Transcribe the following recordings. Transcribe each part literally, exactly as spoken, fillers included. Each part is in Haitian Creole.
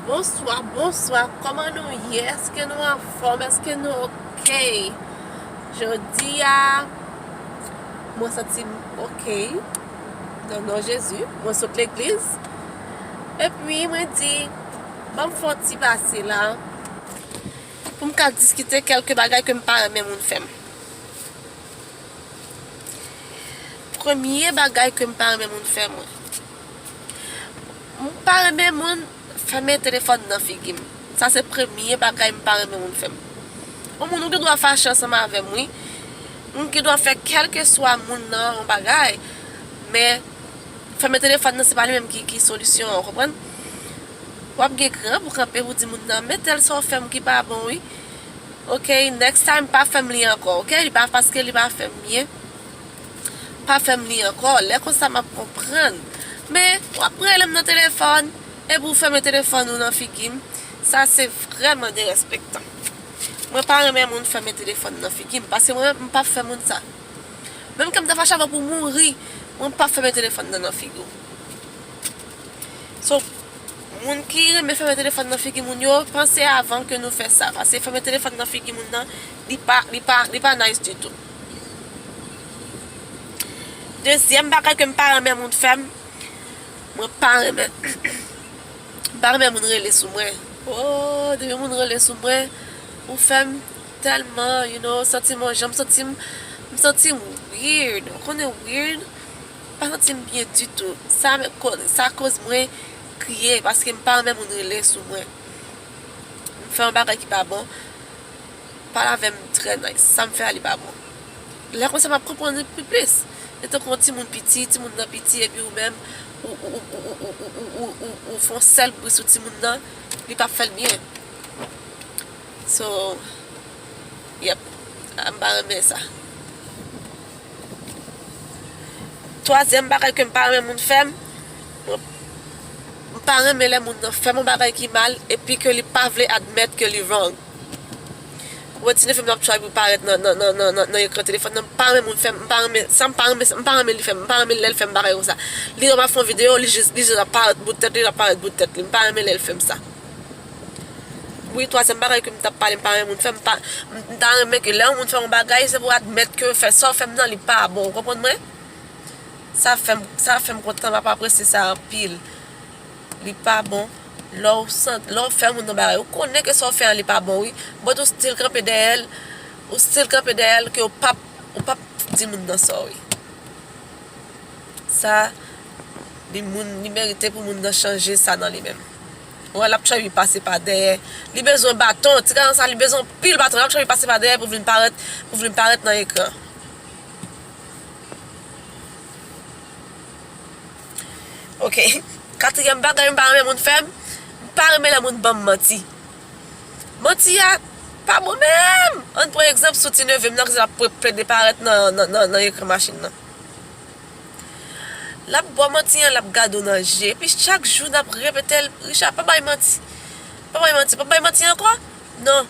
Bonswa, bonswa, kòman nou ye? Èske nou anfòm? Èske nou oke? Jodi a, mwen santi m oke. Nan non Jezi, mwen sot legliz. Epi mwen di, ban m fè yon ti pase la pou m ka diskite kèlke bagay ke m pa renmen moun fè m. Premye bagay ke m pa renmen moun fè mwen. M pa renmen moun fèmen telefòn nan figi m. Sa se premye bagay m pa renmen moun fè m. Yon moun ou gen dwa fache ansanm avè m, wi. Moun gen dwa fè kèlkeswa moun nan yon bagay, men fèmen telefòn nan se pa li menm ki, ki solisyon an, w konprann? W ap gen kran pou kanpe pou di moun nan, men tèl sa w fè m ki pa bon, wi. Ok, next time, pa fè m li ankò, ok? Li pa, paske li pa fè m byen. Pa fè m li ankò. Lè konsa, m ap konprann. Men, w ap rele m nan telefòn, epi w fèmen telefòn ou nan figi m. Sa se vrèman derespektan. Mwen pa renmen moun fèmen telefòn nan figi m, paske mwen, m p ap fè moun sa. Menm ke m ta fache avè w pou mouri, mwen p ap fèmen telefòn nan nan figi w. So, moun ki renmen fèmen telefòn nan figi moun yo, panse avan ke nou fè sa. Paske fèmen telefòn nan figi moun nan, li pa, li pa, li pa nice ditou. Dezyèm bagay ke m pa renmen moun fè m, mwen pa renmen, m pa renmen moun rele sou mwen. Oh, depi moun rele sou mwen, ou fè m tèlman, you know, santi m yon jan, m santi m, m santi m weird. Ou konnen weird? M pa santi m byen ditou. Sa, sa koz mwen kriye, paske m pa renmen moun rele sou mwen. M fè yon bagay ki pa bon, pale avè m trè nice. Sa m fè a, li pa bon. Lè konsa, m ap konprann li pi plis. E tankou yon timoun piti, timoun nan piti, epi ou menm, ou, ou, ou fè yon sèl bri sou timoun nan, li p ap fè l byen. So, yep, m pa renmen sa. Twazyèm bagay ke m pa renmen moun fè m, m pa renmen lè moun nan fè m yon bagay ki mal, epi ke li pa vle admèt ke li wrong. Ou wè ti neve m ap try pou parèt nan, nan, nan, nan, nan, nan ekran telefòn nan, m pa renmen moun fè m, m pa renmen, sa m pa renmen, m pa renmen li fè m, m pa renmen lè l fè m bagay konsa. Li wè m ap fè yon videyo, li jis, li jis ap parèt bout tèt li, l ap parèt bout tèt li. M pa renmen lè l fè m sa. Wi, twazyèm bagay ke m t ap pale, m pa renmen moun fè, m pa, m ta renmen ke lè yon moun fè yon bagay, se pou admèt ke fè sa w fè m nan, li pa bon, ou konprann mwen? Sa fè m, sa fè m kontan, m ap apresye sa anpil. Li pa bon. Lè w sant, lè w fè moun nan bagay, ou konnen ke sa w fè an, li pa bon, wi. But ou still kanpe dèyè l, ou still kanpe dèyè l ke w p ap, ou p ap di moun nan sòri. Sa, li moun, li merite pou moun nan chanje sa nan li menm. Wè, l ap try pase pa dèyè. Li bezwen baton. Ti gason sa, li bezwen anpil baton. L ap try pase pa dèyè pou vin parèt, pou vin parèt nan ekran. Ok. Katriyèm bagay m pa renmen moun fè m, m pa renmen lè moun ban m manti. Manti a pa bon menm. Ann pran egzanp sou ti neve m nan, ki l ap plede parèt nan, nan, nan, nan ekran machin nan. L ap ba w manti an, l ap gade w nan je. Epi chak jou n ap repete l, Richard, pa bay manti. Pa bay manti, pa bay manti ankò. Non.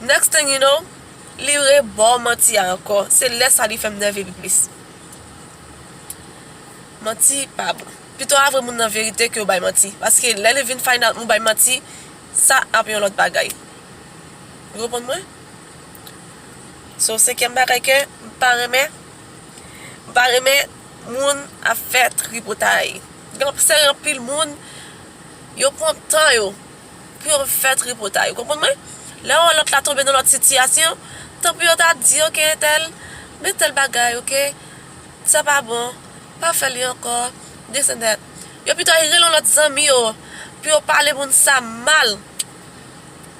Next thing you know, li reba w manti a ankò. Se lè sa li fè m nève pi plis. Manti pa bon. Pito avwe moun nan verite ke w bay manti. Paske lè li vin find out ou bay manti, sa ap yon lòt bagay. Ou konprann mwen? So, senkyèm bagay ke m pa renmen, m pa renmen moun ap fè tripotay. Gen seri anpil moun, yo pran tan yo pou yo fè tripotay. Ou konprann mwen? Lè yon lòt la tonbe nan lòt sitiyasyon, tan pou yo ta di, ok, entèl, men tèl bagay, ok, sa pa bon, pa fè li ankò, this and that. Yo pito rele yon lòt zanmi yo pou yo pale moun sa mal,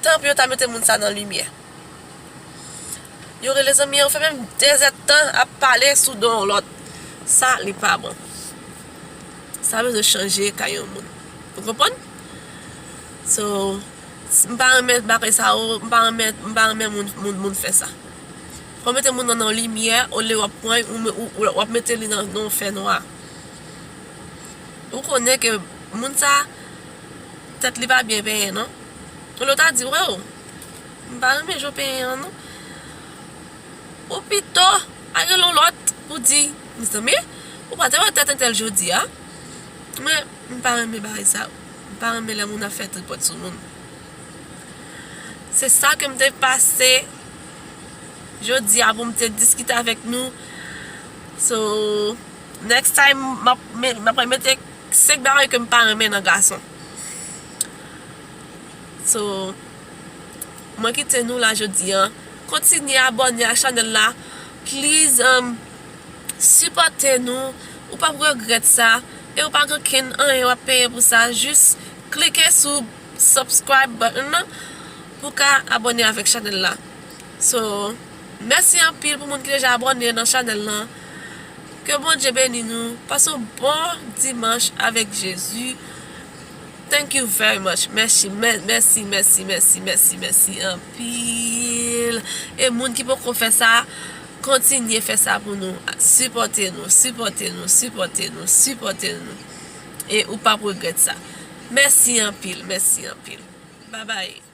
tan pou yo ta mete moun sa nan limyè. Yo rele zanmi an, yo fè menm dezèdtan ap pale sou do yon lòt. Sa, li pa bon. Sa bezwen chanje kay yon moun. Ou konprann? So, m pa renmen bagay sa yo, m pa renmen, m pa renmen moun, moun, moun fè sa. Fò w mete moun nan nan limyè, olye w ap pran, ou, ou, ou, w ap mete li nan, nan yon fè nwa. Ou konnen ke moun sa, tèt li pa byen penyen, non? Olye w ta di, "Wè o, m pa renmen jan w penyen an, non." Ou pito al rele yon lòt pou di, "Mezanmi, ou pa te wè tèt entèl jodi a?" Men, m pa renmen bagay sa yo. M pa renmen lè moun ap fè tripòt sou moun. Se sa ke m te pase jodi a pou m te diskite avèk nou. So, next time, m ap, m ap remete senk bagay ke m pa renmen nan gason. So, mwen kite nou la jodi a. Kontinye abòne ak chanèl la. Please, um, sipòte nou. Ou p ap regrèt sa. E ou pa gen kenn anyen w ap peye pou sa. Jis klike sou subscribe button nan pou w ka abòne avèk chanèl la. So, mèsi anpil pou moun ki deja abòne nan chanèl lan. Ke Bondye beni nou. Pase yon bon dimanch avèk Jezi. Thank you very much. Mèsi, mè- mèsi, mèsi, mèsi, mèsi, mèsi anpil. E moun ki poko fè sa, kontinye fè sa pou nou. Sipòte nou, sipòte nou, sipòte nou, sipòte nou. E ou p ap regrèt sa. Mèsi anpil, mèsi anpil. Babay.